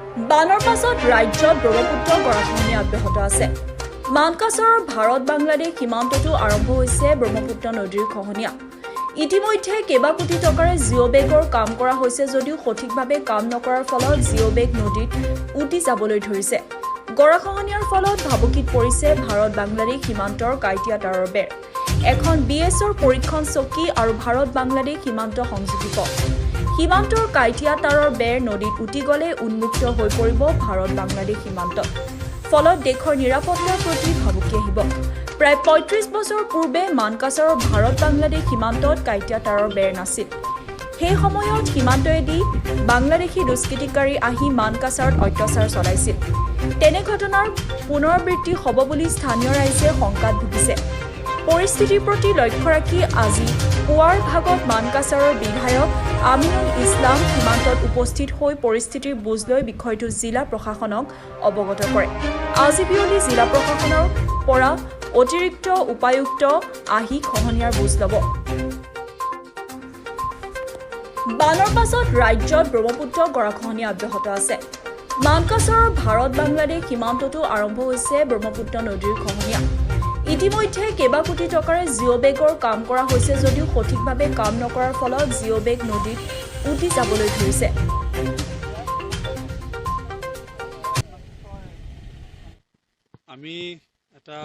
বানৰ পাছত ৰাজ্যত ব্ৰহ্মপুত্ৰ গৰাখহনীয়া অব্যাহত আছে। মানকাচৰৰ ভাৰত বাংলাদেশ সীমান্ততো আৰম্ভ হৈছে ব্ৰহ্মপুত্ৰ নদীৰ খহনীয়া। ইতিমধ্যে কেইবা কোটি টকাৰে জিঅ' বেগৰ কাম কৰা হৈছে যদিও সঠিকভাৱে কাম নকৰাৰ ফলত জিঅ' বেগ নদীত উটি যাবলৈ ধৰিছে। গৰাখহনীয়াৰ ফলত ভাবুকিত পৰিছে ভাৰত বাংলাদেশ সীমান্তৰ কাঁইটীয়া তাঁৰৰ বেৰ, এখন বি এছৰ পৰীক্ষণ চকী আৰু ভাৰত বাংলাদেশ সীমান্ত সংযোগী পথ। সীমান্তৰ কাঁইটীয়া তাঁৰৰ বেৰ নদীত উটি গ'লে উন্মুক্ত হৈ পৰিব ভাৰত বাংলাদেশ সীমান্ত। ফলত দেশৰ নিৰাপত্তাৰ প্ৰতি ভাবুকি আহিব। প্ৰায় 35 বছৰ পূৰ্বে মানকাচৰৰ ভাৰত বাংলাদেশ সীমান্তত কাঁইটীয়া তাঁৰৰ বেৰ নাছিল। সেই সময়ত সীমান্তয়েদি বাংলাদেশী দুষ্কৃতিকাৰী আহি মানকাচাৰত অত্যাচাৰ চলাইছিল। তেনে ঘটনাৰ পুনৰাবৃত্তি হ'ব বুলি স্থানীয় ৰাইজে শংকাত ভুগিছে। পৰিস্থিতিৰ প্ৰতি লক্ষ্য ৰাখি আজি পুৱাৰ ভাগত মানকাচাৰৰ বিধায়ক আমিনুল ইছলাম সীমান্তত উপস্থিত হৈ পৰিস্থিতিৰ বুজ লৈ বিষয়টো জিলা প্ৰশাসনক অৱগত কৰে। আজি বিয়লি জিলা প্ৰশাসনৰ পৰা অতিৰিক্ত উপায়ুক্ত আহি খহনীয়াৰ বুজ ল'ব। বানৰ পাছত ৰাজ্যত ব্ৰহ্মপুত্ৰ গৰাখহনীয়া অব্যাহত আছে। মানকাচৰৰ ভাৰত বাংলাদেশ সীমান্ততো আৰম্ভ হৈছে ব্ৰহ্মপুত্ৰ নদীৰ খহনীয়া। ইতিমধ্যে কেইবা কোটি টকাৰে জিঅ' বেগৰ কাম কৰা হৈছে যদিও সঠিকভাৱে কাম নকৰাৰ ফলত জিঅ' বেগ নদীত উটি যাবলৈ ধৰিছে। আমি এটা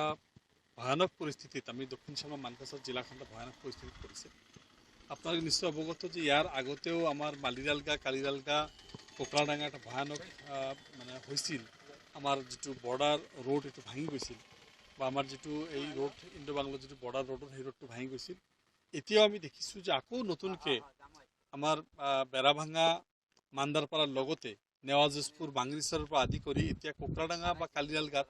ভয়ানক পৰিস্থিতিত, আমি দক্ষিণ শালমৰা মানকাচৰ জিলাখন এটা ভয়ানক পৰিস্থিতিত পৰিছে। আপোনালোকে নিশ্চয় অৱগত যে ইয়াৰ আগতেও আমাৰ মালিৰালগা, কালিৰালগা, কোকৰাডাঙা এটা ভয়ানক মানে হৈছিল। আমাৰ যিটো বৰ্ডাৰ ৰোড, এইটো ভাঙি গৈছিল বা আমাৰ যিটো এই ৰোড, ইণ্ডো বাংলা যিটো বৰ্ডাৰ ৰোডৰ, সেই ৰোডটো ভাঙি গৈছিল। এতিয়াও আমি দেখিছোঁ যে আকৌ নতুনকৈ আমাৰ বেৰাভাঙা, মান্দাৰপাৰাৰ লগতে নেৱাজুজপুৰ, বাংৰিচৰৰ পৰা আদি কৰি এতিয়া কোকৰাডাঙা বা কালিৰালগাত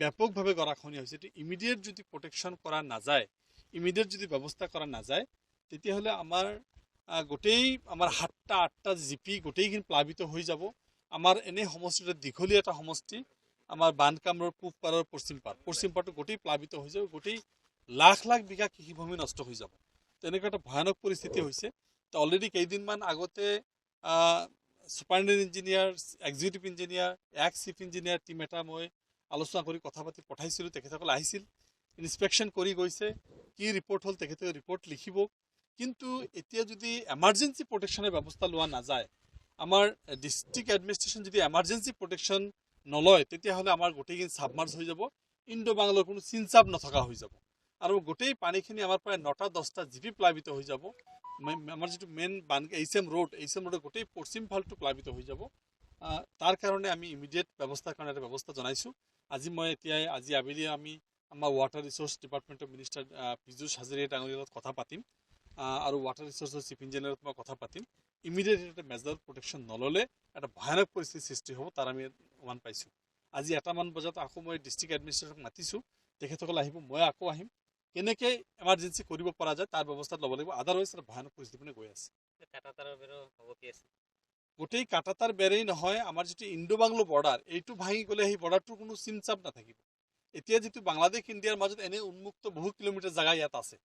ব্যাপকভাৱে গৰাখহনীয়া হৈছে। এইটো ইমিডিয়েট যদি প্ৰটেকশ্যন কৰা নাযায়, ইমিডিয়েট যদি ব্যৱস্থা কৰা নাযায়, তেতিয়াহ'লে আমাৰ গোটেই আমাৰ 7টা 8টা জিপি গোটেইখিনি প্লাবিত হৈ যাব। আমাৰ এনেই সমষ্টিটো দীঘলীয়া এটা সমষ্টি। আমাৰ বানকামৰৰ পূব পাৰৰ পশ্চিম পাৰ, পশ্চিম পাৰটো গোটেই প্লাবিত হৈ যাব। গোটেই লাখ লাখ বিঘা কৃষিভূমি নষ্ট হৈ যাব। তেনেকুৱা এটা ভয়ানক পৰিস্থিতি হৈছে। তো অলৰেডি কেইদিনমান আগতে superintendent engineer, executive engineer, ex chief engineer team এটা মই আলোচনা কৰি কথা পাতি পঠাইছিলোঁ। তেখেতসকল আহিছিল, ইনস্পেকশ্যন কৰি গৈছে। কি ৰিপৰ্ট হ'ল, তেখেতে ৰিপৰ্ট লিখিব। কিন্তু এতিয়া যদি এমাৰ্জেঞ্চি প্ৰটেকশ্যনৰ ব্যৱস্থা লোৱা নাযায়, আমাৰ ডিষ্ট্ৰিক্ট এডমিনিষ্ট্ৰেশ্যন যদি এমাৰ্জেঞ্চি প্ৰটেকশ্যন নলয়, তেতিয়াহ'লে আমাৰ গোটেইখিনি ছাবমাৰ্জ হৈ যাব। ইণ্ডো বাংলাৰ কোনো চিনচাপ নথকা হৈ যাব আৰু গোটেই পানীখিনি আমাৰ প্ৰায় 9টা 10টা জিপি প্লাবিত হৈ যাব। আমাৰ যিটো মেইন বান H M road, H M ৰোডৰ গোটেই পশ্চিম ফালটো প্লাবিত হৈ যাব। তাৰ কাৰণে আমি ইমিডিয়েট ব্যৱস্থাৰ কাৰণে এটা ব্যৱস্থা জনাইছোঁ। আজি মই এতিয়াই, আজি আবেলি আমি আমাৰ ৱাটাৰ ৰিচ'ৰ্চ ডিপাৰ্টমেণ্টৰ মিনিষ্টাৰ পীযুষ হাজৰিকা ডাঙৰীয়াৰ লগত কথা পাতিম আৰু ৱাটাৰ ৰিচ'ৰ্চৰ চিফ ইঞ্জিনিয়াৰত মই কথা পাতিম। ইমিডিয়েট এটা মেজাৰ প্ৰটেকশ্যন নল'লে এটা ভয়ানক পৰিস্থিতিৰ সৃষ্টি হ'ব, তাৰ আমি উমান পাইছোঁ। আজি 1টামান বজাত আকৌ মই ডিষ্ট্ৰিক্ট এডমিনিষ্ট্ৰেশ্যনক মাতিছোঁ। তেখেতসকল আহিব, মই আকৌ আহিম। কেনেকৈ এমাৰ্জেঞ্চি কৰিব পৰা যায়, তাৰ ব্যৱস্থা ল'ব লাগিব। আদাৰৱাইজ এটা ভয়ানক পৰিস্থিতি মানে গৈ আছে। কাঁটাতাৰৰ বেৰো ভাবুকি আছে। গোটেই কাঁটাতাৰ বেৰেই নহয়, আমাৰ যিটো ইণ্ডো বাংলো বৰ্ডাৰ, এইটো ভাঙি গ'লে সেই বৰ্ডাৰটোৰ কোনো চিনচাপ নাথাকিব। এতিয়া যিটো বাংলাদেশ ইণ্ডিয়াৰ মাজত এনেই উন্মুক্ত বহু কিলোমিটাৰ জেগা ইয়াত আছে,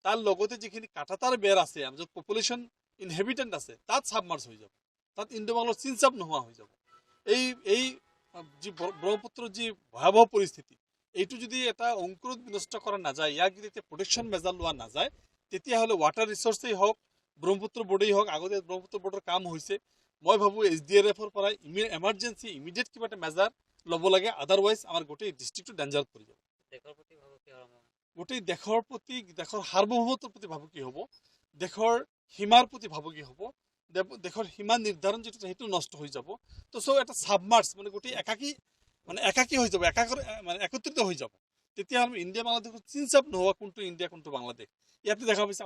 তাৰ লগতে যিখিনি কাঁটাতাৰ বেৰ আছে, আমাৰ য'ত পপুলেশ্যন ইনহেবিটেণ্ট আছে, তাত ছাবমাৰ্জ হৈ যাব। তাত ইণ্ডো বাংলোৰ চিনচাপ নোহোৱা হৈ যাব। এই এই যি ব্ৰহ্মপুত্ৰৰ যি ভয়াৱহ পৰিস্থিতি, এইটো যদি এটা অংকুৰত বিনষ্ট কৰা নাযায়, ইয়াক যদি এতিয়া প্ৰটেকশ্যন মেজাৰ লোৱা নাযায়, তেতিয়াহ'লে ৱাটাৰ ৰিচ'ৰ্চেই হওক, ব্ৰহ্মপুত্ৰ বৰ্ডেই হওক, আগতে ব্ৰহ্মপুত্ৰ বৰ্ডৰ কাম হৈছে, মই ভাবোঁ এছডিআৰএফৰ পৰা এমাৰ্জেঞ্চি ইমিডিয়েট কিবা এটা মেজাৰ ল'ব লাগে। আদাৰৱাইজ আমাৰ গোটেই ডিষ্ট্ৰিক্টটো ডেঞ্জাৰত পৰি যাব। দেশৰ প্ৰতি ভাবুকি হোৱাৰ সম্ভাৱনা। গোটেই দেশৰ প্ৰতি, দেশৰ সাৰ্বভৌমত্বৰ প্ৰতি ভাবুকি হ'ব, দেশৰ সীমাৰ প্ৰতি ভাবুকি হ'ব, দেশৰ সীমা নিৰ্ধাৰণ যিটো, সেইটো নষ্ট হৈ যাব। তো চ' এটা ছাবমাৰ্চ মানে গোটেই একাকী, মানে একাকী হৈ যাব, একাকৰ মানে একত্ৰিত হৈ যাব। তেতিয়া আমি ইণ্ডিয়া বাংলাদেশৰ চিনচাপ নোহোৱা, কোনটো ইণ্ডিয়া, কোনটো বাংলাদেশ, ইয়াতে দেখা পাইছে।